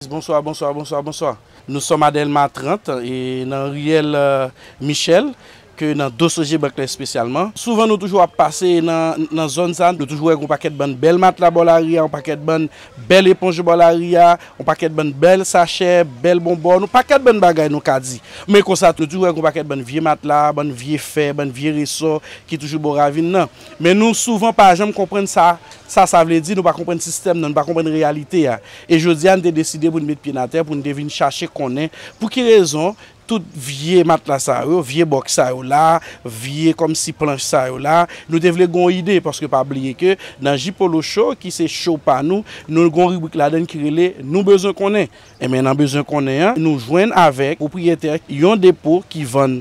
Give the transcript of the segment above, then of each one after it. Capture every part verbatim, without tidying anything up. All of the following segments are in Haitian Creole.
Bonswa, bonswa, bonswa, bonswa. Nou sòm a Dèlma trant e nan riyèl, euh, Michèl, ke nan do Sogebank la espesyalman. Souvan nou toujou ap pase nan, nan zòn sa, nou toujou wè yon pakèt bann bèl matla bò lari a, yon pakèt bann bèl eponj bò lari a, yon pakèt bann bèl sachè, bèl bonbòn, yon pakèt bann bagay nou ka di. Men konsa, nou toujou wè yon pakèt bann vye matla, bann vye fè, bann vye resò ki toujou bò ravin nan. Men nou souvan pa janm konprann sa, sa, sa vle di, nou pa konprann sistèm nan, nou pa konprann reyalite a. E jodi a, nou te deside pou n met pye n atè, pou n te vin chache konnen pou ki rezon tout vye matla sa yo, vye bòks sa yo la, vye kòmsi planch sa yo la, nou te vle gen yon ide, paske pa bliye ke nan J Polo Show, ki se show pa nou, nou gen yon ribrik ladan l ki rele Nou Bezwen Konnen. Enben, nan Bezwen Konnen an, nou jwenn avèk pwopriyetè yon depo ki vann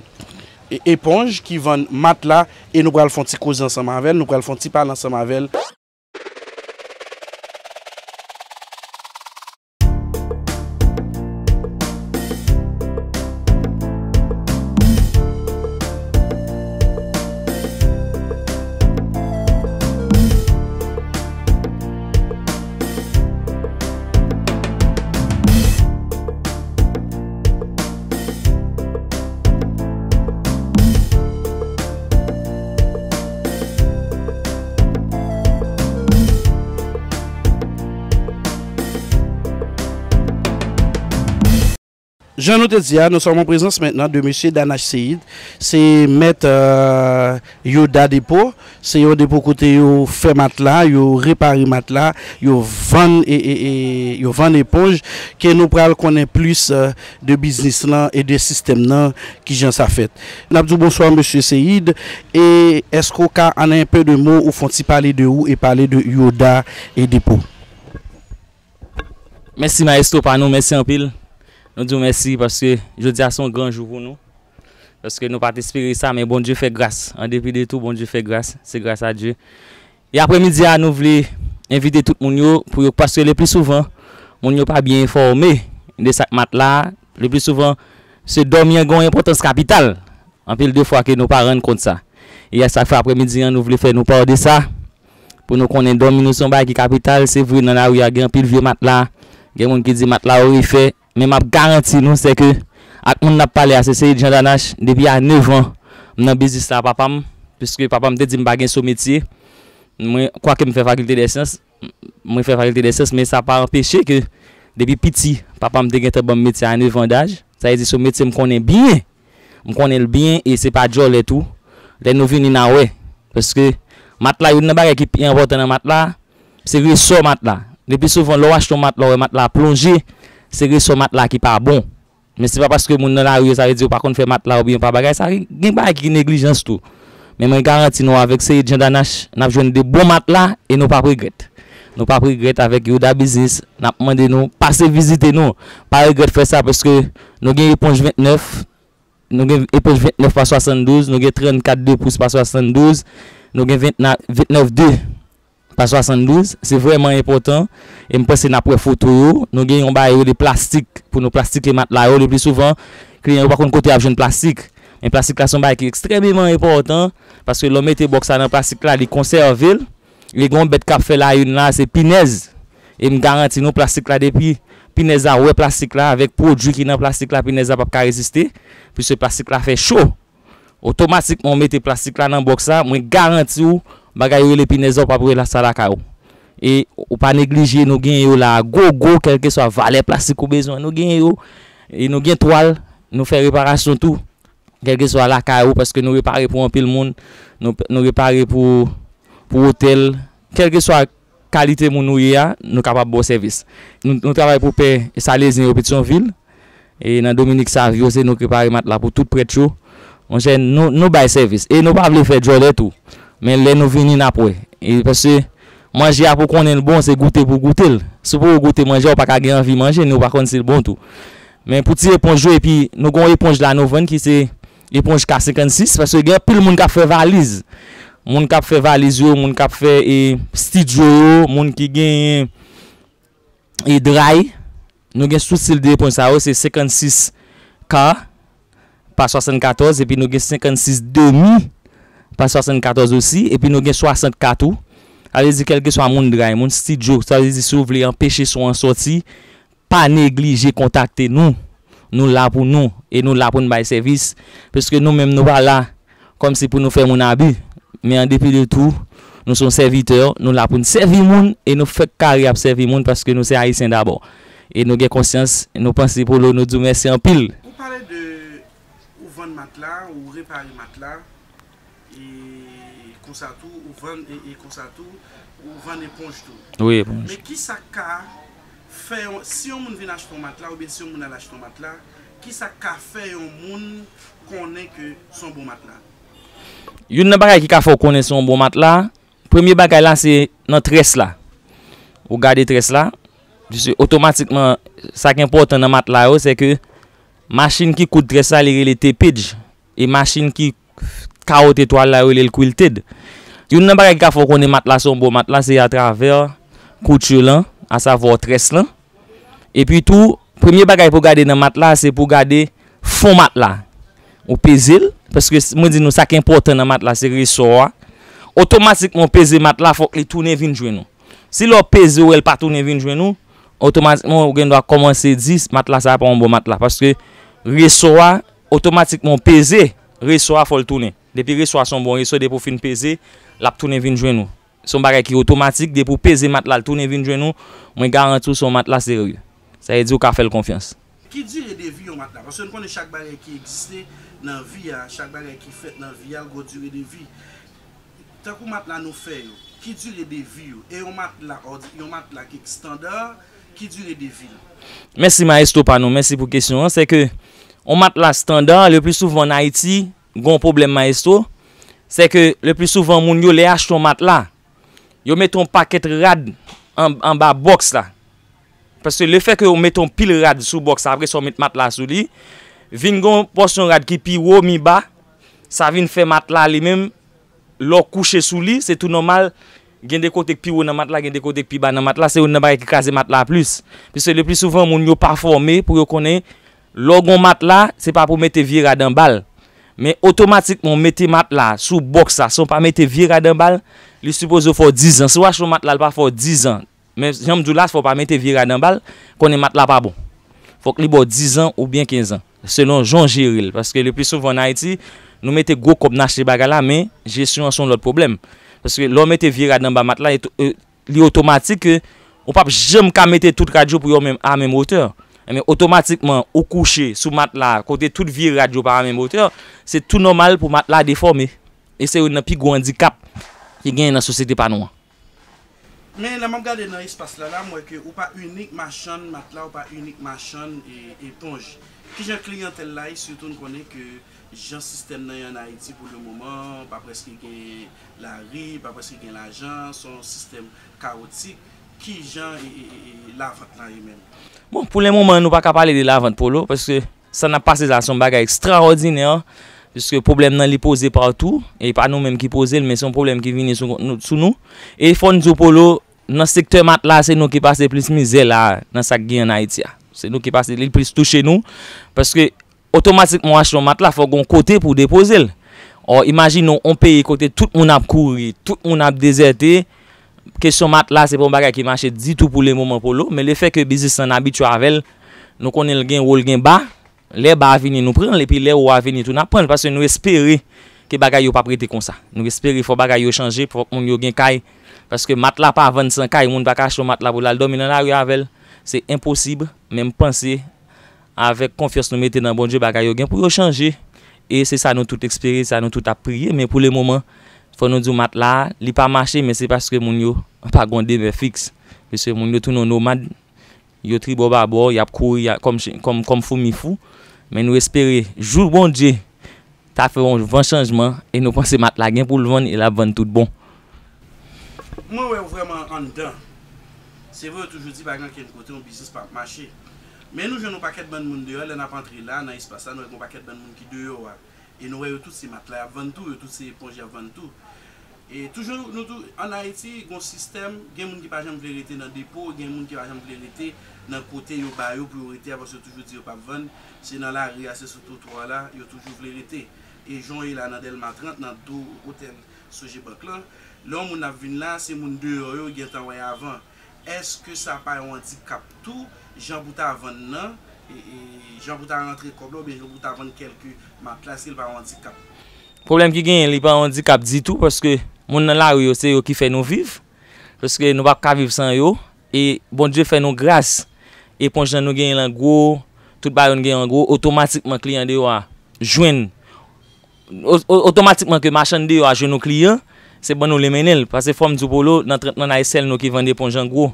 e-, eponj, ki vann matla, e nou pral fè yon ti koze ansanm avè l, nou pral fè yon ti pale ansanm avè l. Jan nou te di a, nou sòm an prezans mentnan de mesye Danache Seid, se mèt, euh, Yoda Depo, se yon depo kote yo fè matla, yo repare matla, yo vann e, e, e, yo vann eponj, ke nou pral konnen plis, euh, de biznis lan e de sistèm nan, kijan sa fèt. N ap di w bonswa, mesye Seid, e èske w ka, an un peu de mots, ou fè yon ti pale de ou e pale de Yoda e Depo? Mèsi maestro pa nou, mèsi anpil. Nou di w mèsi paske jodi a se yon gran jou pou nou. Paske nou pa t espere sa, men Bondye fè gras. An depi de tou, Bondye fè gras. Se gras a Dye. E aprè midi a, nou vle envite tout moun yo pou yo, paske le pli souvan, moun yo pa byen enfòme de sa k matla a. Le pli souvan, se dòmi an gen yon enpòtans kapital. Anpil de fwa ke nou pa rann kont sa. E a sa k fè aprè midi an, nou vle fè nou pa de sa. Pou nou konnen dòmi nou se yon bagay ki kapital. Se vre, nan lari a gen anpil vye matla. Gen moun ki di matla yo refè. Men m ap garanti nou, se ke ak moun n ap pale a, se Seid Jean Danache, depi a nèf an, m nan biznis la papa m, piske papa m te di m pa gen so metye. Mwen, kwake m fè fakilte dè syans, mwen fè fakilte dè syans, men sa pa anpeche ke depi piti, papa m te gentan ban m metye a nèf an daj. Sa vle di se yon metye m konnen byen. M konnen l byen e se pa djòlè tou. Lè nou vini n a wè. Paske matla, youn nan bagay ki pi enpòtan nan matla, se resò matla. Le pli souvan, lè w achte yon matla, w wè matla plonje, se resò matla ki pa bon. Men se pa paske moun nan lari yo, sa vle di yo pa konn fè matla oubyen yo pa bagay sa, gen bagay ki neglijans tou. Men mwen garanti nou avèk Seid Jean Danache, n ap jwenn de bon matla e nou p ap regrèt. Nou p ap regrèt avèk Yoda Biznis, n ap mande nou pase vizite nou. Pa regrèt fè sa paske nou gen eponj ventnèf, nou gen eponj ventnèf pa swasanndouz, nou gen trannkat de pous pa swasanndouz, nou gen ventnèf, ventnèf de pa swasanndouz, se vrèman enpòtan. E m panse n ap wè foto yo. Nou gen yon bagay yo rele plastik pou nou plastike matla yo. Le pli souvan, kliyan yo pa konn kote y ap jwenn plastik. Men plastik la se yon bagay ki ekstrèmeman enpòtan, paske lè w mete bòks la nan plastik la, li konsève l, li gen yon bèt k ap fè layouin la, se pinèz. E m garanti nou, plastik la, depi pinèz la wè plastik la, avèk pwodui ki nan plastik la, pinèz la p ap ka reziste, piske plastik la fè cho. Otomatikman, w mete plastik la nan bòks la, mwen garanti w, bagay yo rele pinèz la, w p ap wè sa lakay ou. E ou pa neglije, nou gen yo la a gogo, kèlkeswa valè plastik ou bezwen, nou gen yo. E nou gen twal, nou fè reparasyon tou, kèlkeswa lakay ou, paske nou repare pou anpil moun, nou, nou repare pou, pou otèl, kèlkeswa kalite moun ou ye a, nou kapab ba w sèvis. Nou, nou travay pou pè Salezyen yo Petyonvil. E nan Dominik Savio, se nou ki pare matla pou tout prèt yo. Monchè, nou, nou bay sèvis. E nou pa vle fè djòlè tou. Men lè nou vini, n ap wè. E paske manje a pou konnen l bon, se goute pou goute l. Si w poko goute manje a, ou pa ka gen anvi manje, ni ou pa konn si l bon tou. Men pou ti eponj yo, epi nou gen yon eponj la nou vann ki se eponj K senkannsis, paske gen anpil moun k ap fè valiz. Moun k ap fè valiz yo, moun k ap fè, e, estidyo yo, moun ki genyen, e, dray. Nou gen sou stil de eponj sa yo, se senkannsis K pa swasannkatòz, epi nou gen senkannsis demi pa swasannkatòz osi, epi nou gen swasant K tou. Sa vle di, kèlkeswa moun dray, moun estidyo, sa vle di, si w vle anpeche son an sòti, pa neglije kontakte nou. Nou la pou nou e nou la pou n bay sèvis, paske nou menm nou pa la kòmsi pou nou fè moun abi. Men an depi de tou, nou se yon sèvitè, nou la pou n sèvi moun e nou fèk kare ap sèvi moun paske nou se Ayisyen dabò. E nou gen konsyans, nou panse Polo, nou di w mèsi anpil. Ou pale de, ou vann matla, ou repare matla, e konsa tou, ou vann, e, e konsa tou, ou vann eponj tou. Wi, eponj. Men kisa k ka fè yon, si yon moun vin achte yon matla, oubyen si yon moun al achte yon matla, kisa k ka fè yon moun konnen ke se yon bon matla? Youn nan bagay ki ka fè w konnen se yon bon matla, premye bagay la se nan très la. Ou gade très la, paske otomatikman, sa ki enpòtan nan matla yo, se ke machin ki koud très la, li rele tapeage. E machin ki kawote twal la, yo rele l quilted. Youn nan bagay ki ka fè w konnen matla se yon bon matla, se atravè kouti lan, asavwa très lan. Epi tou, premye bagay pou w gade nan matla, se pou w gade fon matla. Ou peze l, paske s-, mwen di nou sa ki enpòtan nan matla, se resò a. Otomatikman, w peze matla, fòk li tounen vin jwenn ou. Si lè w peze, w wè l pa tounen vin jwenn ou, otomatikman, ou gen dwa kòmanse di matla sa a pa yon bon matla. Paske resò a, otomatikman, w peze, resò a fò l tounen. Depi resò a se yon bon resò, depi w fin peze, l ap tounen vin jwenn ou. Se yon bagay ki otomatik, depi w peze matla, l tounen vin jwenn ou, mwen garanti w se yon matla serye. Sa vle di w ka fè l konfyans. Ki dire de vi yon matla? Paske nou konnen chak bagay ki egziste nan vi a, chak bagay ki fèt nan vi a, l gen yon dire de vi. Tankou matla nou fè yo, ki dire de vi yo? E yon matla òdi-, yon matla ki estanda, ki dire de vi l? Mèsi maestro pa nou, mèsi pou kesyon an. Se ke yon matla estanda, le pli souvan an Ayiti, gen yon pwoblèm maestro, se ke le pli souvan moun yo lè y achte yon matla, yo mete yon pakèt rad an, anba bòks la. Paske lefètke w mete yon pil rad sou bòks la, apre sa w met matla sou li, vin gen yon pòsyon rad ki pi wo, mi ba, sa vin fè matla li menm, lè w kouche sou li, se tou nòmal, gen de kote k pi wo nan matla, gen de kote k pi ba nan matla, se youn nan bagay ki kraze matla plis. Piske le pli souvan, moun yo pa fòme pou yo konnen, lè w gen yon matla, se pa pou w mete vye rad anba l. Men otomatikman, w mete matla sou bòks la, san w pa mete vye rad anba l, li sipoze fè w dizan. Si w achte yon matla, l pa fè w dizan. Men jan m di w la, fò w pa mete vye rad anba l, konnen matla pa bon. Fòk li ba w dizan oubyen kenzan, selon jan w jere l. Paske le pli souvan an Ayiti, nou mete gwo kòb n achte bagay la, men jesyon an se yon lòt pwoblèm. Paske lè w mete vye rad anba matla, e, e, li otomatik ke ou p ap janm ka mete tout rad yo pou yo menm, a menm wotè. Ebyen, otomatikman, ou kouche sou matla kote tout vye rad yo pa a menm wotè, se tou nòmal pou matla defòme. E se youn nan pi gwo andikap ki genyen nan sosyete pa nou an. Men lè m ap gade nan espas la, la, m wè ke ou pa inik machann matla, ou pa inik machann e, eponj. Kijan kliyantèl la ye, sitou n konnen ke jan sistèm nan ye an Ayiti pou le moman, pa prèske gen lari, pa prèske gen lajan, se yon sistèm kawotik. Kijan e, e, e, e lavant lan ye menm? Bon, pou le moman, nou pa ka pale de lavant Polo, paske sa n ap pase la, se yon bagay ekstraòdinè, piske pwoblèm nan li poze patou, e pa nou menm ki poze l, men se yon pwoblèm ki vini sou, nou, sou nou. E fò n di w, Polo, nan sektè matla, se nou ki pase plis mizè la, nan sa k gen an Ayiti a. Se nou ki pase, li plis touche nou, paske otomatikman w achte yon matla, fò w gen yon kote pou w depoze l. Ò, imajine w, yon peyi kote tout moun ap kouri, tout moun ap dezète, kesyon matla, se pa yon bagay ki mache ditou pou le moman Polo, men lefètke biznis lan n abitye avè l, nou konnen l gen wo, l gen ba, lè ba a vini, nou pran l, epi lè wo a vini tou, n ap pran l, paske nou espere ke bagay yo p ap rete konsa. Nou espere fò bagay yo chanje, fòk moun yo gen kay, paske matla pa vann san kay, moun pa ka achte yon matla pou l al dòmi nan lari avè l, se enposib, men m panse, avèk konfyans nou mete nan Bondye, bagay yo gen pou yo chanje, e se sa nou tout espere, sa nou tout ap priye, men pou le moman, fò nou di w matla a, li pa mache, men se paske moun yo pa gen yon demè fiks, paske moun yo tounen yon nomad, yo tribò babò, y ap kouri, y a, kòm chen, kòm, kòm foumi fou. Men nou espere, jou Bondye ta fè yon van chanjman, e nou panse matla gen pou l vann, e l ap vann tout bon. Mwen wè w vrèman anndan. Se vre, yo toujou di pa gen okenn kote yon biznis p ap mache. Men nou jwenn yon pakèt bann moun deyò, lè n ap antre la, nan espas la, nou wè gen yon pakèt bann moun ki deyò a. E nou wè yo tout se matla y ap vann tou, yo tout se eponj y ap vann tou. E toujou, nou tou, ann Ayiti, gen yon sistèm, gen moun ki pa janm vle rete nan depo, gen moun ki pa janm vle rete nan kote yo ba yo pou yo rete a, paske yo toujou di yo p ap vann, se nan lari a, se sou twotwa a, yo toujou vle rete. E jan w ye la nan Dèlma trant, nan do otèl Sogebank lan, lè yon moun ap vin la, se moun deyò yo gentan wè avan. Èske sa pa yon andikap tou jan pou ta vann nan, e, e, jan pou ta rantre kòb la, oubyen jan pou ta vann kèlke matla, èske l pa yon andikap? Pwoblèm ki genyen, li pa yon andikap ditou, paske moun nan lari yo, se yo ki fè nou viv. Paske nou p ap ka viv san yo. E Bondye fè nou gras. Eponj lan nou genyen l an gwo, tout bagay yo nou genyen an gwo, otomatikman kliyan deyò a jwenn, o- o- otomatikman ke machann deyò a jwenn yon kliyan, se ban nou li mennen l. Paske fò m di w Polo, nan trant lan, se sèl nou ki vann eponj an gwo.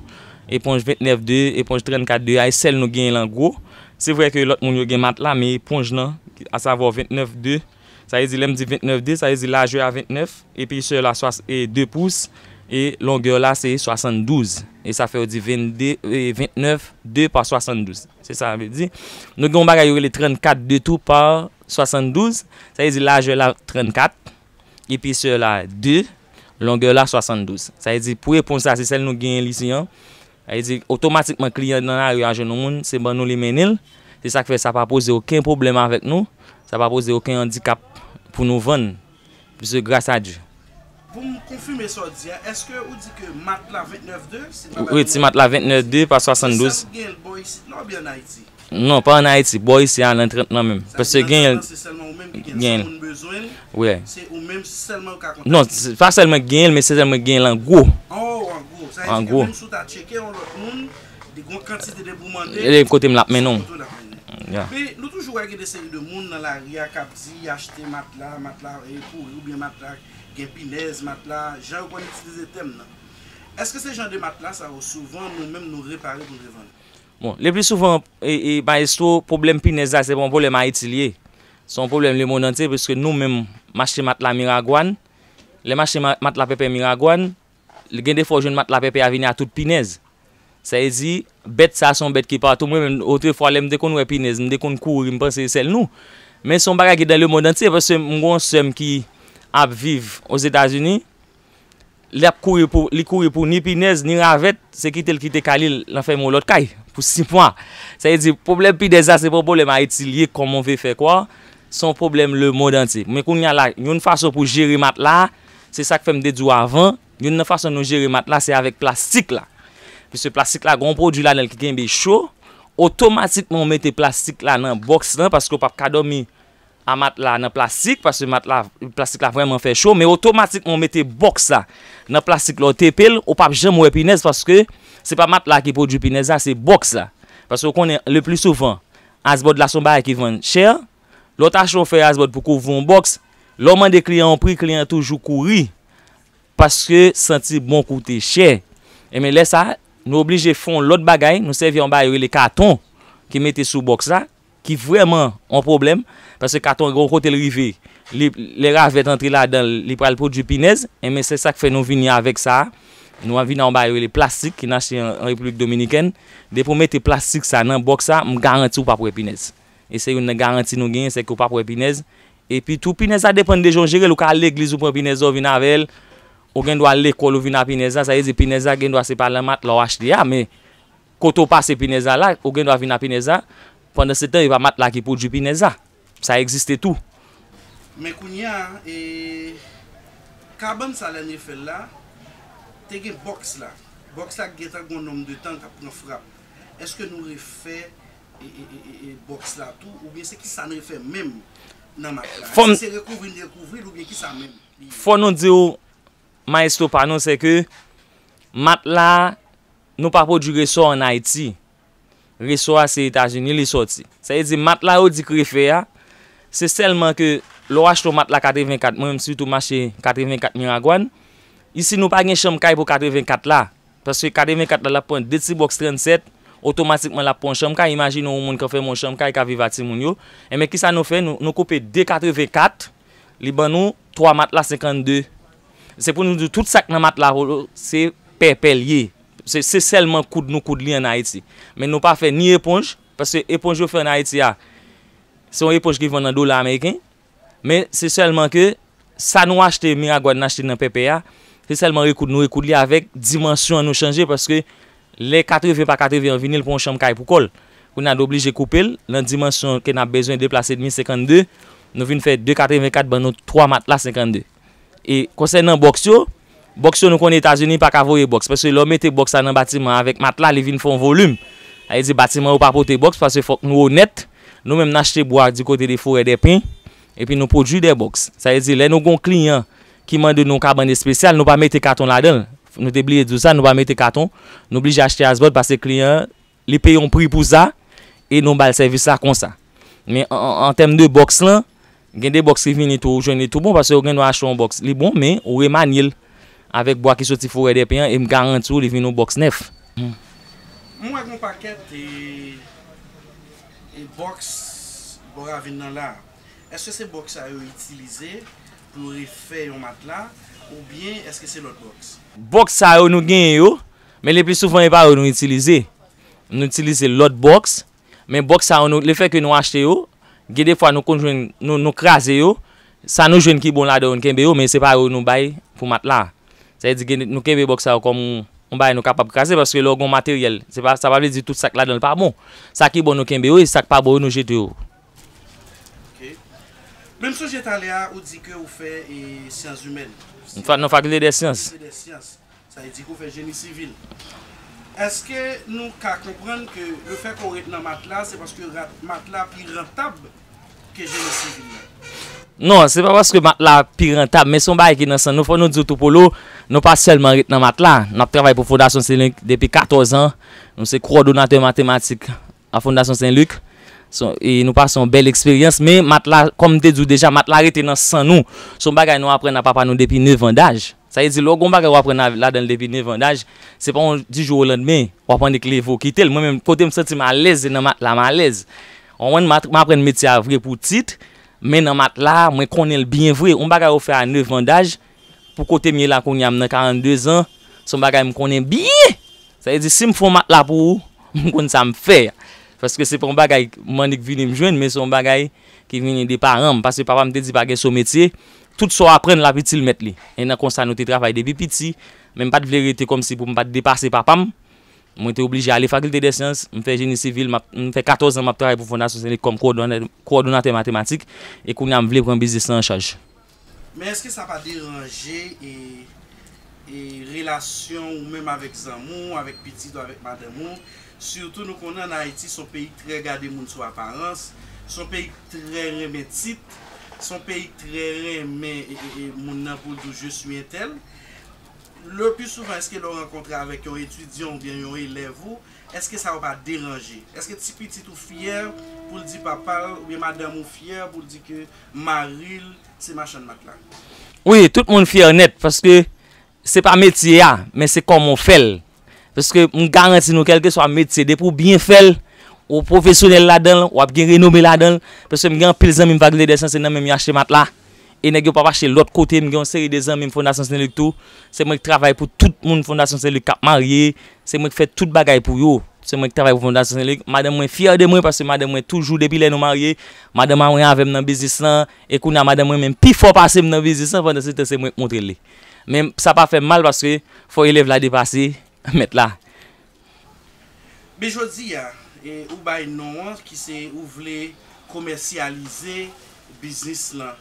Eponj vennèf de, eponj trannkat de, se sèl nou genyen l an gwo. Se vre ke lòt moun yo gen matla, men eponj lan, asavwa vennèf de, sa vle di, lè m di vennèf de, sa vle di lajè a vennèf, epesè la swa- e de pous, e longè la se swasanndouz. E sa fè yo di vennde, e vennèf de pa swasanndouz. Se sa vle di. Nou gen yon bagay yo rele trannkat de tou pa swasanndouz. Sa vle di lajè la trannkat, epesè la de, longè la swasanndouz. Sa vle di pou eponj sa, se sèl nou genyen l isi an. Sa vle di otomatikman kliyan nan lari a jwenn yon moun, se ban nou li mennen l. Se sa k fè sa pa poze okenn pwoblèm avèk nou. Sa pa poze okenn andikap pou nou vann. Paske gras a Dye. Pou m konfime sa w di a, èske ou di ke matla vennèf de, se matla Wi, ti matla vennèf de pa swasanndouz. Se sa k gen l bò isit la oubyen ann Ayiti? Non, pa ann Ayiti, bò isi a nan trant lan menm. Paske gen Se sèlman ou menm ki gen l. Gen. Si moun bezwen l, Wi. Se ou menm sèlman ou ka kontakte. Non, se pa sèlman gen l, men se sèlman gen l an gwo. Oh, an gwo. Sa vle An di ke gwo. Menm si w ta tcheke yon lòt moun, li gen yon kantite de pou mande. E kote m l ap mennen w. Kote w l ap mennen. Ya. Men nou toujou wè gen de seri de moun nan lari a k ap di achte matla, matla e pouri oubyen matla gen pinèz, matla, jan yo konn itilize tèm nan. Èske se jan de matla sa yo souvan nou menm nou repare pou n revann? Bon, le pli souvan, e, e, maestro, pwoblèm pinèz la, se pa yon pwoblèm Ayiti li ye. Se yon pwoblèm lemonn antye, paske nou menm, m achte matla Miragwàn. Lè m achte ma- matla pèpè Miragwàn, li gen de fwa w jwenn matla pèpè a vini a tout pinèz. Sa vle di, bèt sa se yon bèt ki patou. Mwen menm, otrefwa, lè m te konn wè pinèz, m te konn kouri, m panse se sèl nou. Men se yon bagay ki dan lemonn antye, paske m gen yon sè m ki ap viv Ozetazini, li ap kouri pou, li kouri pou ni pinèz, ni ravèt, se kite l kite kay li, l anfème yon lòt kay pou sis mwa. Sa vle di, pwoblèm pinèz la, se pa yon pwoblèm Ayiti li ye, comme on veut faire croire. Se yon pwoblèm lemonn antye. Men kounye a la, yon fason pou jere matla a, se sa k fè m te di w avan, youn nan fason nou jere matla, se avèk plastik la. Piske plastik la, gen yon pwodui ladan l ki kenbe cho, otomatikman w mete plastik la nan bòks lan, paske w p ap ka dòmi a matla nan plastik, paske matla, plastik la vrèman fè cho, men otomatikman w mete bòks la nan plastik la, w tepe l, ou p ap janm wè pinèz, paske se pa matla ki pwodui pinèz la, se bòks la. Paske w konnen, le pli souvan, asbòd la se yon bagay ki vann chè. Lè w ta achte yon fèy asbòd pou kouvri yon bòks, lè w mande kliyan yon pri, kliyan an toujou kouri, paske santi bon koute chè. Enben, lè sa, nou oblije fè yon lòt bagay, nou sèvi yon bagay yo rele katon ki mete sou bòks la, ki vrèman yon pwoblèm, paske katon an gen yon kote l rive, li, lè ravèt antre ladan l, li pral pwodui pinèz, enben, se sa k fè nou vini avèk sa a. Nou vini a yon bagay yo rele plastik ki n achte an, an Repiblik Dominikèn. Depi w mete plastik sa nan bòks sa, m garanti w p ap wè pinèz. E se youn nan garanti nou genyen, se ke w p ap wè pinèz. Epi tou, pinèz la depann de jan w jere l, ou ka al legliz, ou pran pinèz la, ou vin avè l. Ou gen dwa al lekòl, ou vin a pinèz la, sa vle di pinèz la gen dwa se pa nan matla w achte a, men kote w pase pinèz la la, ou gen dwa vin a pinèz la. Pandan se tan, e pa matla ki pwodui pinèz la. Sa egziste tou. Men kounye a, e, kabann sa lè n refè l la, te gen bòks la. Bòks la gentan gen yon nonm de tan k ap pran frap. Èske nou refè e, e, e, e, e, bòks la tou, oubyen se kisa n refè menm nan matla? Èske se rekouvri n rekouvri l oubyen kisa menm? Fò nou di w, maestro pa nou, se ke matla, nou pa pwodui resò an Ayiti. Resò a se Etazini li sòti. Sa vle di matla yo di k refè a, se sèlman ke lè w achte yon matla katrevenkat, mwen menm sitou m achte katrevenkat Miragwàn, isi nou pa gen chanm kay pou katrevenkat la. Paske katrevenkat la, l ap pran de ti bòks trannsèt, otomatikman l ap pran yon chanm kay. Imajine w yon moun k anfème yon chanm kay, k ap viv a timoun yo. Enben, kisa nou fè? Nou, nou koupe de katrevenkat, li ban nou twa matla senkannde. Se pou nou di w tout sa k nan matla, se pèpè l ye. Se, se sèlman koud nou koud li ann Ayiti. Men nou pa fè ni eponj, paske eponj yo fè ann Ayiti a, se yon eponj ki vann an dola ameriken. Men se sèlman ke sa nou achte, Miragwàn achte nan pèpè a, se sèlman rekoud nou rekoud li avèk dimansyon an nou chanje, paske lè katreven pa katreven an vini, l pran yon chanm kay pou kò l. Kounye a, nou oblije koupe l nan dimansyon ke n ap bezwen, de plas edmi, senkannde. Nou vin fè de katrevenkat, ban nou twa matla senkannde. E konsènan bòks yo, bòks yo nou konnen Etazini pa ka voye bòks, paske lè w mete bòks la nan batiman avèk matla, li vin fè yon volim. Sa vle di batiman yo pa pote bòks paske fòk nou onèt. Nou menm n achte bwa di kote de Forèdèpen, epi nou pwodui de bòks. Sa vle di lè nou gen yon kliyan ki mande nou yon kabann espesyal, nou pa mete katon ladan l. Nou te bliye di w sa, nou pa mete katon. Nou blije achte asbòd paske kliyan an, li peye yon pri pou sa, e nou ba l sèvis la konsa. Men an, an, an tèm de bòks lan, gen de bòks ki vini tou, ou jwenn li tou bon, paske ou gen dwa achte yon bòks, li bon, men ou remanye l avèk bwa ki soti Forèdèpen an, e m garanti w, li vin yon bòks nèf. M wè gen yon pakèt e, e bòks bò ravin nan la. Èske se bòks sa yo itilize pou yo refè yon matla, oubyen èske se lòt bòks? Bòks sa yo nou genyen yo, men le pli souvan e pa yo nou itilize. Nou itilize lòt bòks, men bòks sa yo, nou, lefètke nou achte yo, gen defwa nou konn jwenn, nou, nou kraze yo, sa nou jwenn ki bon ladan yo, nou kenbe yo, men se pa yo nou bay pou matla. Sa vle di gen, nou kenbe bòks sa yo kòm yon bagay nou kapab kraze, paske lè w gen yon materyèl, se pa, sa pa vle di tout sa k ladan l pa bon. Sa ki bon nou kenbe yo, e sa k pa bon yo nou jete yo. Men m sonje talè a ou di ke ou fè e, syans imèn. Nan fakilte dè syans. Fakilte dè syans. Sa vle di ke ou fè jeni sivil. Èske nou ka konprann ke lefètke ou ret nan matla, se paske rat, matla pi rantab ke jeni sivil la? Non, se pa paske matla pi rantab, men se yon bagay ki nan san nou. Fò nou di w tou, Polo, nou pa sèlman ret nan matla. N ap travay pou Fondasyon Senlik depi katòz an. Nou se kowòdonatè matematik a Fondasyon Senlik. E nou pase yon bèl eksperyans, men matla, kòm m te di w deja, matla rete nan san nou. Se yon bagay nou aprann a papa nou depi nèf an daj. Sa vle di lè w gen yon bagay w aprann ladan l depi nèf an daj, se pa yon di jou o landmen w ap annik leve w kite l. Mwen menm, kote m santi m alèz, se nan matla m alèz. Ou konprann, m aprann metye a vre pou tit, men nan matla, mwen konnen l byen vre. Yon bagay ou fè a nèf an daj, pou kote m ye la kounye a, m nan karannde zan, se yon bagay m konnen byen. Sa vle di, si m fè yon matla pou ou, m konn sa m fè. Paske se pa yon bagay m annik vini m jwenn, men se yon bagay ki vini de paran m. Paske papa m te di pa gen so metye, tout sa w aprann l ap itil mèt li. E nan konsa nou te travay depi piti, men m pa t vle rete kòmsi pou m pa t depase papa m. Mwen te oblije ale fakilte dè syans, m fè jeni sivil, m ap, m fè katòz an m ap travay pou Fondasyon Senlik kòm kowòdonatè, kowòdonatè matematik, e kounye a m vle pran biznis lan an chaj. Men èske sa pa deranje e, e relasyon ou menm avèk zanmi w, avèk pitit ou, avèk madanm ou? Sitou nou konnen ann Ayiti se yon peyi k trè gade moun sou aparans, se yon peyi k trè renmen tit, se yon peyi k trè renmen e, e, e, moun nan pou l di w je suis un tel. Le pli souvan, èske lè w rankontre avèk yon etidyan oubyen yon elèv ou, èske sa yo pa deranje? Èske ti pitit ou fyè pou l di papa l oubyen madanm ou fyè pou l di ke mari l se machann matla? Wi, tout moun fyè nèt, paske se pa metye a, men se kòman w fè l. Paske m garanti nou, kèlkeswa metye, depi w byen fè l, ou pwofesyonèl ladan l, w ap gen renome ladan l. Paske m gen anpil zanmi m fakilte dè syans, se nan men m yo achte matla. E nèg yo p ap achte lòt kote. M gen yon seri de zanmi m Fondasyon Senlik tou. Se mwen k travay pou tout moun Fondasyon Senlik k ap marye. Se mwen k fè tout bagay pou yo. Se mwen k travay pou Fondasyon Senlik. Madanm mwen fyè de mwen paske madanm mwen toujou depi lè nou marye, madanm mwen avè m nan biznis lan. E kounye a madanm mwen menm pi fò pase m nan biznis lan, pandan se tan se mwen k montre l li. Men sa pa fè m mal paske fò elèv la depase mèt la. Men jodi a, e, ou bay non an ki se ou vle komèsyalize biznis lan.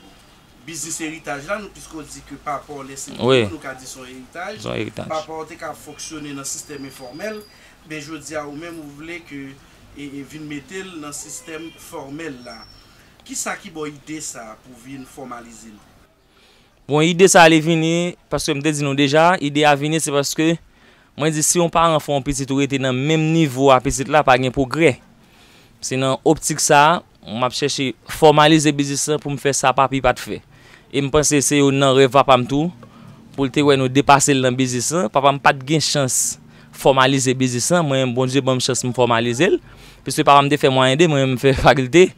Biznis eritaj la, nou plis ko di ke papa w lè se pou ou, nou ka di se yon eritaj. Papa w te ka fonksyone nan sistèm enfòmèl, men jodi a ou menm ou vle ke e, e vin mete l nan sistèm fòmèl la. Kisa ki ba w ide sa pou vin fòmalize l? Bon, ide sa a li vini, paske m te di nou deja, ide a vini se paske mwen di si yon paran fè yon pitit ou rete nan menm nivo a pitit la, pa gen pwogrè. Se nan optik sa a, m ap chèche fòmalize biznis lan pou m fè sa papi pa t fè. E m panse se youn nan rèv papa m tou, pou l te wè nou depase l nan biznis lan. Papa m pa t gen chans fòmalize biznis lan, mwen menm Bondye ban m chans m fòmalize l. Piske papa m te fè mwayen de, mwen menm m fè fakilte.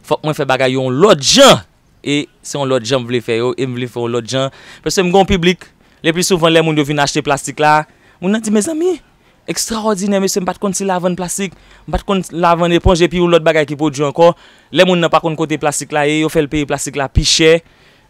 Fòk mwen fè bagay yon lòt jan. E se yon lòt jan m vle fè yo, e m vle fè yon lòt jan. Paske m gen yon piblik, le pli souvan lè moun yo vin achte plastik la, moun nan di, mezanmi, ekstrawòdinè, mesye, m pa t konn si l a vann plastik, m pa t konn si l a vann eponj, epi yon lòt bagay ki pwodui ankò. Lè moun nan pa konn kote plastik la ye, yo fè l peye plastik la pi chè.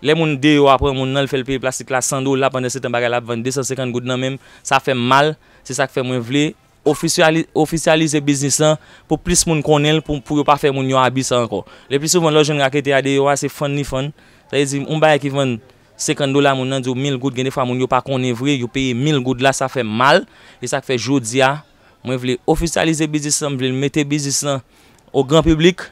Lè moun deyò a pran moun nan, l fè l peye plastik la san dola, pandan se tan bagay la ap vann de san senkant goud nan men m, sa fè m mal. Se sa k fè mwen vle ofisyali-, ofisyalize biznis lan pou plis moun konnen l, pou, pou yo pa fè moun yo abi sa ankò. Le pli souvan, lè w jwenn raketè a deyò a, se fann li fann. Sa vle di, yon bagay ki vann senkant dola, moun nan di w mil goud, gen defwa moun yo pa konnen vre, yo peye mil goud la, sa fè m mal. E sa k fè jodi a, Mwen vle ofisyalize biznis lan, m vle l mete biznis lan o gran piblik,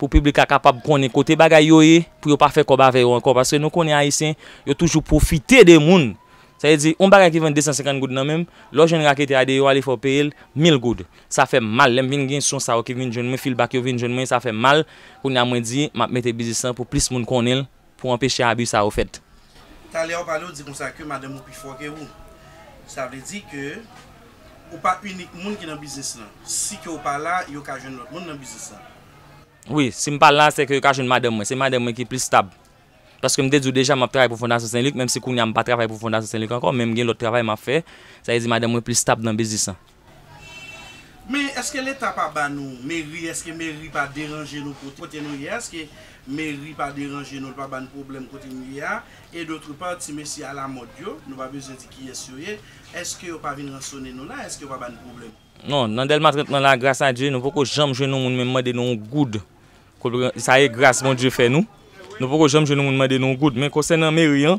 pou piblik la kapab konnen kote bagay yo ye, pou yo pa fè kòb avè yo ankò, paske nou konnen Ayisyen, yo toujou pwofite de moun. Sa vle di, yon bagay ki vann de san senkant goud nan men m, lè w jwenn raketè a deyò a, li fè w peye l mil goud. Sa fè m mal, lè m vin gen son sa yo ki vin jwenn mwen, feedback yo vin jwenn mwen, sa fè m mal. Kounye a mwen di, m ap mete biznis lan pou plis moun konnen l, pou anpeche abi sa yo fèt. Talè w pale, w di konsa ke madanm ou pi fò ke ou. Sa vle di ke ou pa inik moun ki nan biznis lan. Si ke w pa la, yo ka jwenn lòt moun nan biznis lan. Wi, si m pa la, se ke yo ka jwenn madanm mwen. Se madanm mwen ki plis stab. Paske m te di w deja, m ap travay pou Fondasyon Sen Lik, menm si kounye a m pa travay pou Fondasyon Sen Lik ankò, men m gen lòt travay m ap fè. Sa vle di madanm mwen plis stab nan biznis lan. Men èske Leta pa ba nou meri, èske meri pa deranje nou kote, kote nou ye a? Èske meri pa deranje nou, l pa ba n pwoblèm kote nou ye a? E dòtre pa, ti mesye alamòd yo, nou pa bezwen di kiyès yo ye, èske yo pa vin ransonnen nou la? Èske yo pa ba n pwoblèm? Non, nan Dèlma trant lan la, gras a Dye, nou poko janm jwenn yon moun menm mande nou yon goud. Kote sa ye gras Bondye fè nou. Nou poko janm jwenn yon moun mande nou yon goud. Men konsènan meri an,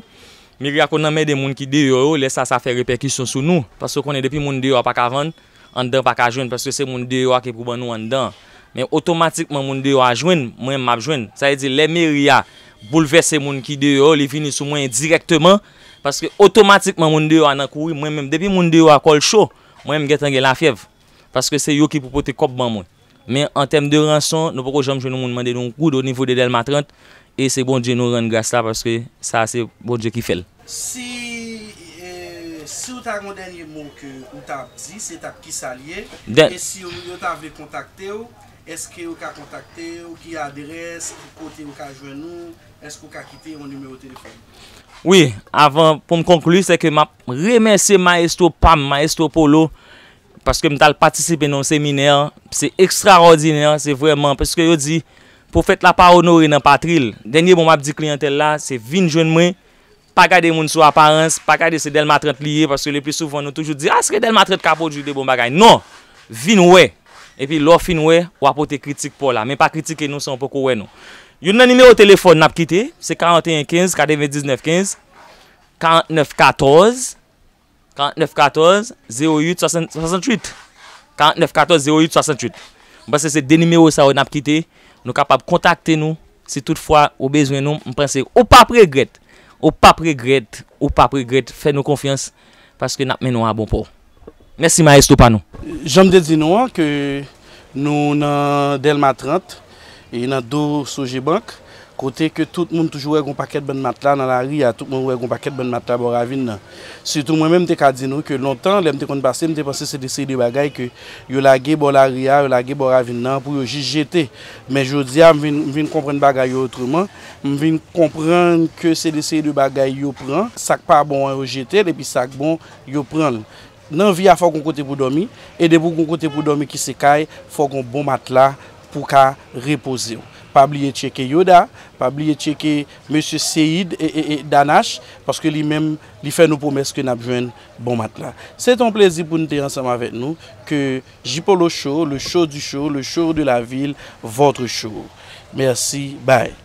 meri a konn anmède moun ki deyò yo, lè sa, sa fè repèkisyon sou nou. Paske w konnen depi moun deyò a pa ka vann, anndan pa ka jwenn, paske se moun deyò a ki pou ban nou anndan. Men otomatikman moun deyò a jwenn, mwen menm m ap jwenn. Sa vle di lè meri a boulvèse moun ki deyò yo, li vini sou mwen dirèkteman, paske otomatikman moun deyò a nan kouri, mwen menm depi moun deyò a kò l cho, mwen menm m gentan gen lafyèv. Paske se yo ki pou pote kòb ban mwen. Men an tèm de ranson, nou poko janm jwenn yon moun mande nou yon goud o nivo de Dèlma trant, e se Bondye nou rann gras la, paske sa se Bondye ki fè l. Si, e, si w ta gen yon dènye mo ke ou ta ap di, se t ap kisa l ye? Dè- E si yo, yo ta vle kontakte w, èske yo ka kontakte w? Ki adrès, ki kote yo ka jwenn ou? Èske w ka kite yon nimewo telefòn? Wi, avan pou m konkli, se ke m ap remèsye mayestwo pa m, mayestwo Polo, paske m t al patisipe nan yon seminè, se ekstraòdinè, se vrèman, paske yo di, pwofèt la pa onore nan patri l. Dènye mo m ap di kliyantèl la, se vin jwenn mwen, pa gade moun sou aparans, pa gade se Dèlma trant li ye, paske le pli souvan nou toujou di, a, èske Dèlma trant ka pwodui de bon bagay? Non! Vin wè! Epi lè w fin wè, w a pote kritik pa w la. Men pa kritike nou san w poko wè nou. Youn nan nimewo telefòn n ap kite, se karanteyen kenz katrevendiznèf kenz, karantnèf katòz, karantnèf katòz, zewo uit swasanntuit. Karantnèf katòz, zewo uit swasanntuit. M panse se de nimewo sa yo n ap kite. Nou kapab kontakte nou. Si toutfwa ou bezwen nou, m panse ou p ap regrèt. Ou p ap regrèt. Ou p ap regrèt. Fè nou konfyans. Paske n ap mennen w a bon pò. Mèsi, mayestwo pa nou. Jan m te di nou an, ke nou nan Dèlma trant, e nan do Sogebank, kote ke tout moun toujou wè gon pakèt bann matla nan lari a, tout moun wè gon pakèt bann matla bò ravin nan. Sitou mwen menm, m te ka di nou ke lontan, lè m te konn pase, m te panse se de seri de bagay ke yo lage bò lari a, yo lage bò ravin nan pou yo jis jete. Men jodi a, m vin, m vin konprann bagay yo otreman. M vin konprann ke se de seri de bagay yo pran. Sa k pa bon an, yo jete l, epi sa k bon, yo pran l. Nan vi a, fò w gon kote pou dòmi, e depi w gon kote pou dòmi ki se kay, fò w gon bon matla pou w ka repoze w. Pa bliye tcheke Yoda, pa bliye tcheke mesye Seyid e, e, e Danache, paske li menm, li fè nou pwomès ke n ap jwenn bon matla. Se te yon plezi pou n te ansanm avèk nou, ke J Polo Show, le show du show, le show de la ville, votre show. Mèsi, bye.